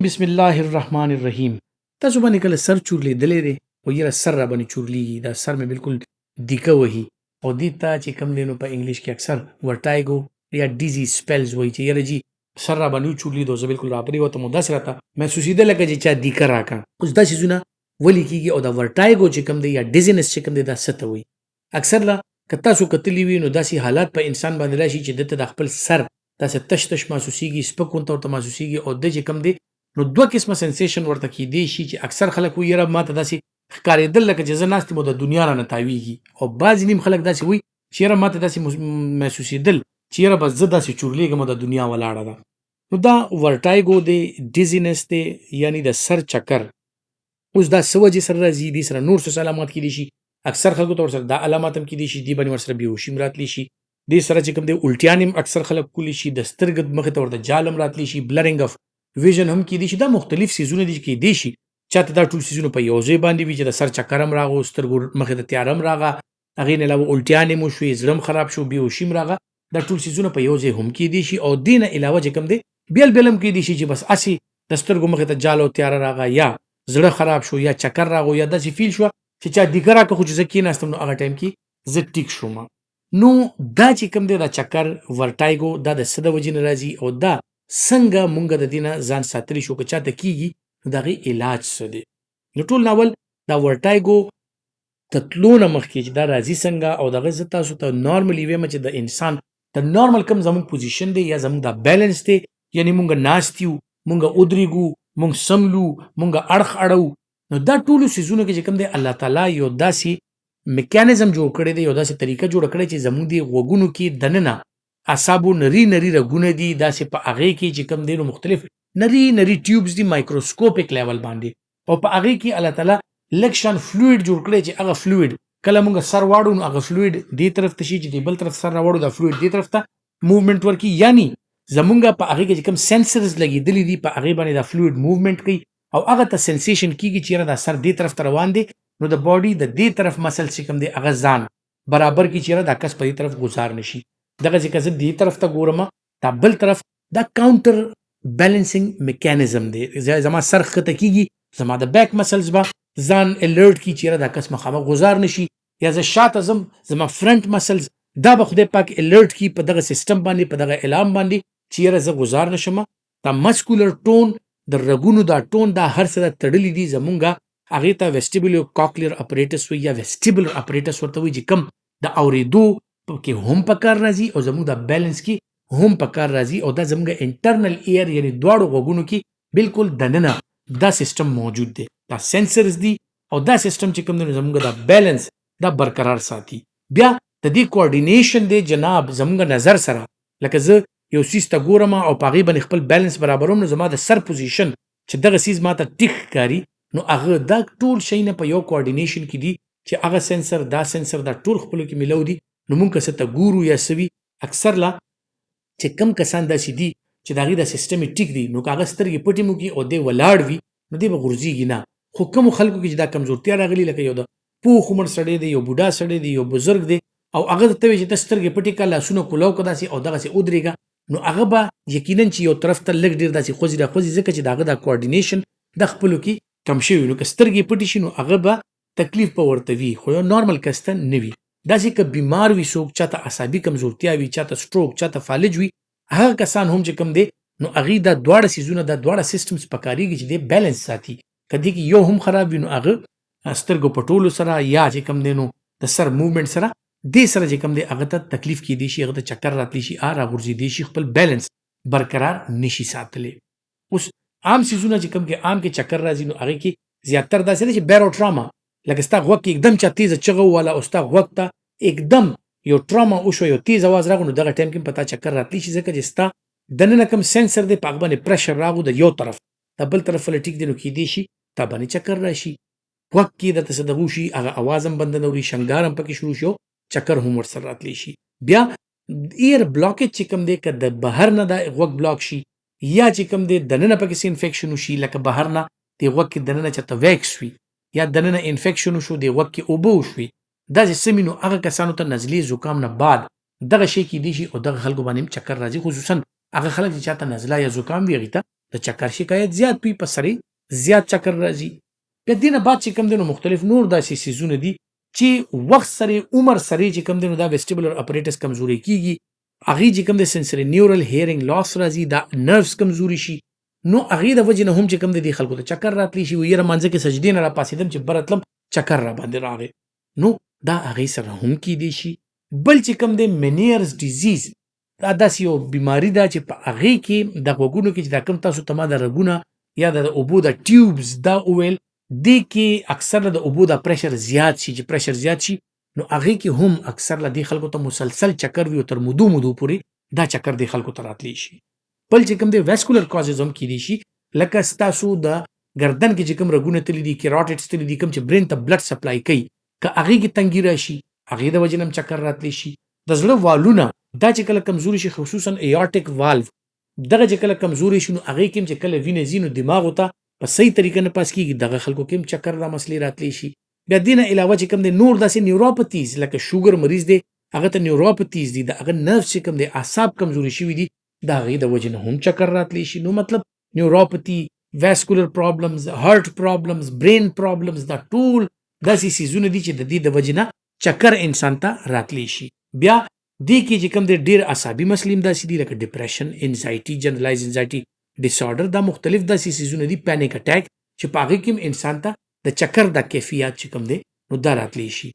بسم الله الرحمن الرحیم. تاسو باندې کله سر چورلېدلی دی؟ خو یره سر را باندې چورلیږي، دا سر مې بالکل دیکه وهي، او دې ته چې کوم دی نو په انګلیش کې اکثر ورټایګو یا ډیزي سپیلز وایي، چې یره جی سر را باندې وچورلېدو، زه بالکل راپرېوتم او داسې راته محسوسېده لکه چې چا دیکه راکړه. اوس دا څیزونه ولې کېږي او دا ورټایګو چې کوم دی یا ډیزینس چې کوم دی دا څه ته وایي؟ اکثر لا که تاسو کتلي وي نو داسې حالات په انسان باندې راشي چې ده ته د خپل سر داسې تش تش محسوسېږي، سپک غونته ورته محسوسېږي، او ده چې کوم دی نو دوه قسمه سنسیشن ورته کېدی شي، چې اکثر خلک وایي یاره ماته داسې ښکارېدل لکه چې زه ناست یم او د دنیا رانه تاویږي، او بعضې نیم خلک داسې وایي چې یاره ماته داسې محسوسېدل چې یاره بس زه داسې چورلېږم او د دنیا ولاړه ده. نو دا ورټایګو دی، ډیزینس دی، یعنی د سر چکر. اوس دا څه وجې سره راځي؟ دې سره نور څه علامات کېدی شي. اکثر خلکو ته ورسره دا علامات هم کېدی شي، دې باندې ورسره بېهوشي هم راتلی شي، دې سره چې کوم دی الټیان هم اکثر خلک کولی شي، د سترګو مخې ته ورته جال هم راتلی شي، بلرینګ اف ویژن هم کېدی شي. دا مختلف څیزونه دي چې کېدی شي چاته دا ټول څیزونه په یو ځای باندې وي، چې د سر چکر هم راغو، سترګو مخې ته تیاره هم راغه، هغې نه علاوه الټیانې هم وشوې، زړه هم خراب شو، بېهوشي هم راغه. دا ټول څیزونه په یو ځای هم کېدی شي، او دې نه علاوه چې کوم دی بېل بېل هم کېدی شي، چې بس هسې د سترګو مخې ته جال او تیاره راغه، یا زړه خراب شو، یا چکر راغو، یا داسې فیل شوه چې چا دیکه راکړه، خو چې زه کېناستم نو هغه ټایم کې زه ټیک شوم. نو دا چې کوم دی دا چکر ورټایګو دا د څه د وجې نه راځي، او دا څنګه مونږ د دې نه ځان ساتلی شو؟ که چاته کېږي نو د هغې علاج څه دی؟ نو ټول ناول دا ورټایګو ته تلو نه مخکې چې دا راځي څنګه او دغه زه تاسو ته نارملی وایم چې د انسان د نارمل کوم زموږ پوزیشن دی یا زموږ دا بیلنس دی، یعنی مونږ ناست یو، مونږ ودرېږو، مونږ سملو، مونږ اړخ اړو، نو دا ټولو څیزونو کې چې کوم دی الله تعالی یو داسې میکانیزم جوړ کړی دی، یو داسې طریقه جوړه کړې چې زموږ دی غوږونو کې دننه اعصابو نری نری رګونه دي، داسې په هغې کې چې کوم دی نو مختلف نری نری ټیوبز دي مایکروسکوپیک لیول باندې، او په هغې کې الله تعالی لږ شان فلوید جوړ کړی چې هغه فلوید کله موږ سر واړو نو هغه فلوید دې طرف ته شي، چې دې بل طرف سر راوړو دا فلوید دې طرف ته موومنټ ورکړي، یعنی زمونږ په هغې کې چې کوم سنسرز لګېدلي دي په هغې باندې دا فلوید موومنټ کوي، او هغه ته سنسیشن کیږي چې یاره دا سر دې طرف ته روان دی، نو د باډي د دې طرف مسل چې کوم دی هغه ځان برابر کړي چې یاره دا کس په دې طرف غوځار نه شي. دغسې که زه دې طرف ته ګورم دا بل طرف دا کاونټر بیلنسینګ میکانیزم دی، زما سر ښکته کیږي، زما د بیک مسلز به ځان الرټ کړي چې یاره دا کس مخامخ غوځار نه شي، یا زه شاته ځم زما فرنټ مسلز دا به خدای پاک الرټ کړي په دغه سیستم باندې، په دغه الارم باندې چې یاره زه غوځار نه شم. دا مسکولر ټون، د رګونو دا ټون، دا هر څه دا تړلي دي زمونږه هغې ته ویسټیبولو کاکلیر اپریټس وایي یا ویسټیبولر اپریټس ورته وایي، چې کوم د اورېدو کې هم په کار راځي او زموږ د بیلنس کې هم په کار راځي، او دا زموږ انټرنل ایر یعنی دواړو غوږونو کې بالکل دننه دا سیستم موجود دی، دا سنسرز دي، او دا سیستم چې کوم دی نو زموږ دا بیلنس دا برقرار ساتي. بیا د دې کوارډینیشن دی جناب زموږ نظر سره، لکه زه یو څیز ته ګورم او په هغې باندې خپل بیلنس برابروم، نو زما د سر پوزیشن چې دغه څیز ماته ټیک ښکاري، نو هغه دا ټول شیونه په یو کوارډینیشن کې دي چې هغه سنسر دا سنسر دا ټول خپلو کې ملو دي. نو مونږ که څه ته ګورو یا څه وي، اکثر لا چې کم کسان داسې دي چې د هغې دا سیستم یې ټیک دی، نو که هغه سترګې پټې مو کړي او دی ولاړ وي نو دی به غورځېږي نه. خو کومو خلکو کې چې دا کمزورتیا راغلي، لکه یو د پوخ عمر سړی دی، یو بوډا سړی دی، یو بزرګ دی، او هغه ته وایي چې ته سترګې پټې کړه، لاسونه کولاو کړه داسې او دغسې ودرېږه، نو هغه به یقینا چې یو طرف ته لږ ډېر داسې خوځي را خوځي، ځکه چې د هغه دا کوارډینیشن د خپلو کې کم شوی، نو که سترګې پټې شي نو هغه به تکلیف به ورته وي، خو یو نارمل کس ته نه وي. داسې که بیمار وي څوک، چاته عصبي کمزورتیا وي، چاته سټروک، چاته فالج وي، هغه کسان هم چې کوم دی نو هغوی دا دواړه څیزونه، دا دواړه سیستمز پکارېږي چې دی بیلنس ساتي. که دې کې یو هم خراب وي نو هغه سترګو پټولو سره یا چې کوم دی نو د سر موومنټ سره دې سره چې کوم دی هغه ته تکلیف کېدی شي، هغه ته چکر راتلی شي، راغورځېدی شي، خپل بیلنس برقرار نشي ساتلی. اوس عام څیزونه چې کوم کې عام کې چکر راځي نو هغې کې زیاتر داسې دی چې بیرو ټراما، لکه ستا غوږ کې اکدم چا تیزه چغه وواله او ستا غوږ ته اکدم یو ټراما وشو، یو تیز اواز راغو، نو دغه ټایم کې په تا چکر راتلی شي، ځکه چې ستا دننه کوم سنسر دی په هغه باندې پرشر راغو د یو طرف د بل طرف ول ټیک دی، نو کېدی شي تا باندې چکر راشي، غوږ کې درته څه دغه وشي، هغه اواز هم بنده نه اوري، شنګار هم پکې شروع شي او چکر هم ورسره راتلی شي. بیا ایر بلاکیج چې کوم دی، که د بهر نه د غوږ بلاک شي یا چې کوم دی دننه پکې څه انفیکشن وشي، لکه بهر نه د غوږ کې دننه چاته ویکس وي یا دننه انفیکشن وشو، د غوږ کې اوبه وشوي، داسې څه وي، نو هغه کسانو ته نزلې زکام نه بعد دغه شی کېدی شي او دغه خلکو باندې هم چکر راځي، خصوصا هغه خلک چې چاته نزله یا زکام وي هغوی ته د چکر شکایت زیات وي، په سر یې زیات چکر راځي. بیا دې نه بعد چې کوم دی نو مختلف نور داسې څیزونه دي چې وخت سره، عمر سره چې کوم دی نو دا ویسټیبولر اپریټس کمزوري کیږي، هغې چې کوم دی سنسري نیورل هیرینګ لاس راځي، دا نروز کمزوري شي، نو هغې د وجې نه هم چې کوم دی دې خلکو ته چکر راتلی شي. وایي یاره مانځه کې سجدې نه راپاڅېدم، چې بره تلم چکر را باندې راغی، نو دا هغې سره هم کیدی شي. بل چې کوم دی مینیرز ډیزیز، دا داسې یو بیماری ده چې په هغې کې د غوږونو کې چې دا کوم تاسو ته ما د رګونه یا د اوبو د ټیوبز دا وویل، دې کې اکثر د اوبو د پریشر زیات شي، چې پریشر زیات شي نو هغې کې هم اکثر له دې خلکو ته مسلسل چکر وي او تر مودو مودو پورې دا چکر دې خلکو ته راتلی شي. بل چې کوم دی ویسکولر کازز هم کیدی شي، لکه ستاسو د ګردن کې چې کوم رګونه تللي دي، کیروټیډز تللي دي، کوم چې برین ته بلډ سپلای کوي، که هغې کې تنګي راشي هغې د وجې نه هم چکر راتلی شي. د زړه والونه دا چې کله کمزوري شي، خصوصا ایارټیک والو دغه چې کله کمزوري شي، نو هغې کې هم چې کله وینه ځي نو دماغو ته په صحیح طریقه نه پاس کیږي، دغه خلکو کې هم چکر دا مسلې راتلی شي. بیا دې نه علاوه چې کوم دی نور داسې نیوروپتیز، لکه شوګر مریض دی هغه ته نیوروپتیز دي، د هغه نرف چې کوم دی اعصاب کمزوري شوي دي، د هغې د وجې نه هم چکر راتلی شي. نو مطلب نیوروپتی، ویسکولر پرابلمز، هارت پرابلمز، برین پرابلمز، دا ټول داسې څیزونه دي چې د دې د وجې نه چکر انسان ته راتلی شي. بیا دې کې چې کوم دی ډېر اعصابي مسلې هم داسې دي، لکه ډپریشن، انزایټي، جنرلایز انزایټي ډیسارډر، دا مختلف داسې څیزونه دي، پینیک اټیک، چې په هغې کې هم انسان ته د چکر دا کیفیات چې کوم دی نو دا راتلی شي.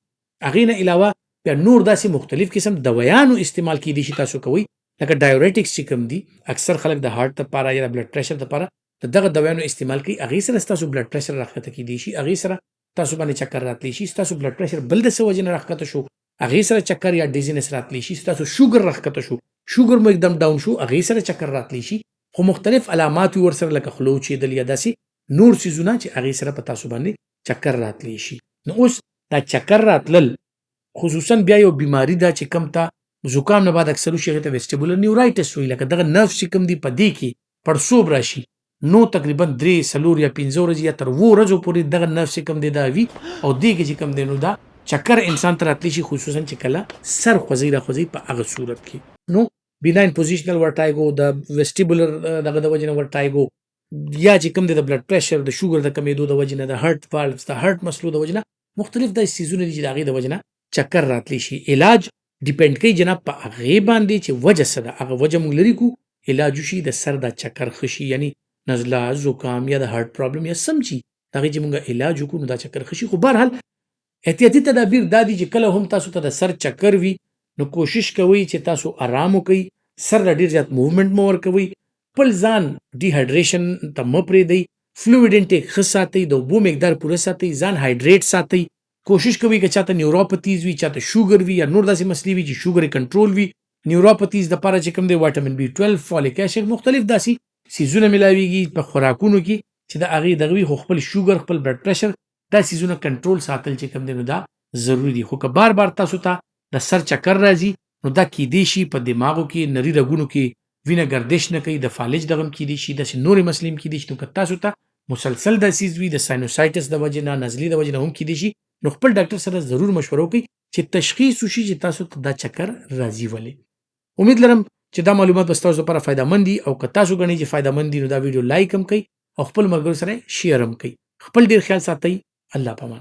هغې نه علاوه بیا نور داسې مختلف قسم دوایانو استعمال کیدی شي تاسو کوئ، لکه ډایورټکس چې کوم دي، اکثر خلک د هارت لپاره یا د بلډ پریشر لپاره د دغه دوایانو استعمال کوي، هغې سره ستاسو بلډ پریشر راښکته کیدی شي، هغې سره تاسو باندې چکر راتلی شي. ستاسو بلډ پریشر بل د څه وجې نه راښکته شو، هغې سره چکر یا ډیزینس راتلی شي. ستاسو شوګر راښکته شو، شوګر مو یکدم ډاون شو، هغې سره چکر راتلی شي. خو مختلف علامات وي ورسره، لکه خوله وچېدل یا داسې نور څیزونه چې هغې سره په تاسو باندې چکر راتلی شي. نو اوس دا چکر راتلل خصوصا بیا یو بیماری ده چې کم ته زکام نه بعد اکثر وشي، هغې ته ویسټیبولر نیورایټس وایي. لکه دغه نرف چې کوم دی په دې کې پړسوب راشي، نو تقریبا 3، 4 یا 5 ورځې یا تر 7 ورځو پورې دغه نرف چې کوم دی دا وي، او دې کې چې کوم دی نو دا چکر انسان ته راتلی شي، خصوصا چې کله سر خوځي را خوځي په هغه صورت کې. نو بیناین پوزیشنل ورټایګو، د ویسټیبولر دغه د وجې نه ورټایګو، یا چې کوم دی د بلډ پریشر، د شوګر د کمېدو د وجې نه، د هارت والوز، د هارت مسلو د وجې نه مختلف داسې څیزونه دي چې د هغې د وجې نه چکر راتلی شي. علاج ډیپند کوي جناب په هغې باندې چې وجه څه ده، هغه وجه موږ لرې کړو، علاج وشي، د سر دا چکر ښه شي، یعنی نزله، زکام یا د هارت پرابلم یا سم چې د هغې چې موږ علاج وکړو نو دا چکر ښه شي. خو بهرحال احتیاطي تدابیر دا دي چې کله هم تاسو ته د سر چکر وي نو کوشش کوئ چې تاسو آرام وکړئ، سر له ډېر زیات موومنټ مه ورکوئ، خپل ځان ډیهایډریشن ته مه پرېږدئ، فلویډ انټیک ښه ساتئ، د اوبو مقدار پوره ساتئ، ځان هایډریټ ساتئ. کوشش کوئ که چاته نیوروپتیز وي، چاته شوګر وي یا نور داسې مسلې وي چې شوګر یې کنټرول وي، نیوروپتیز دپاره چې کوم دی وایټامین بي 12، فولیک اسید، مختلف داسې څیزونه ملاویږي په خوراکونو کې چې د هغې دغه وي، خو خپل شوګر، خپل بلډ پریشر دا څیزونه کنټرول ساتل چې کوم دی نو دا ضروري دي. خو که بار بار تاسو ته د سر چکر راځي نو دا کیدی شي په دماغو کې نري رګونو کې وینه ګردش نه کوي، د فالج دغه هم کیدی شي، داسې نورې مسلې هم کیدی شي. نو که تاسو ته مسلسل دا څیز وي د ساینوسایټس د وجې نه، نزلې د وجې نه هم کیدی شي، نو خپل ډاکټر سره ضرور مشوره وکړئ چې تشخیص وشي چې تاسو ته دا چکر راځي ولې. امید لرم چې دا معلومات به ستاسو لپاره فایده مند دي، او که تاسو ګڼئ چې فایده مند دي نو دا ویډیو لایک هم کړئ او خپل ملګرو سره شیر هم کړئ. خپل ډیر خیال ساتئ. الله پامان.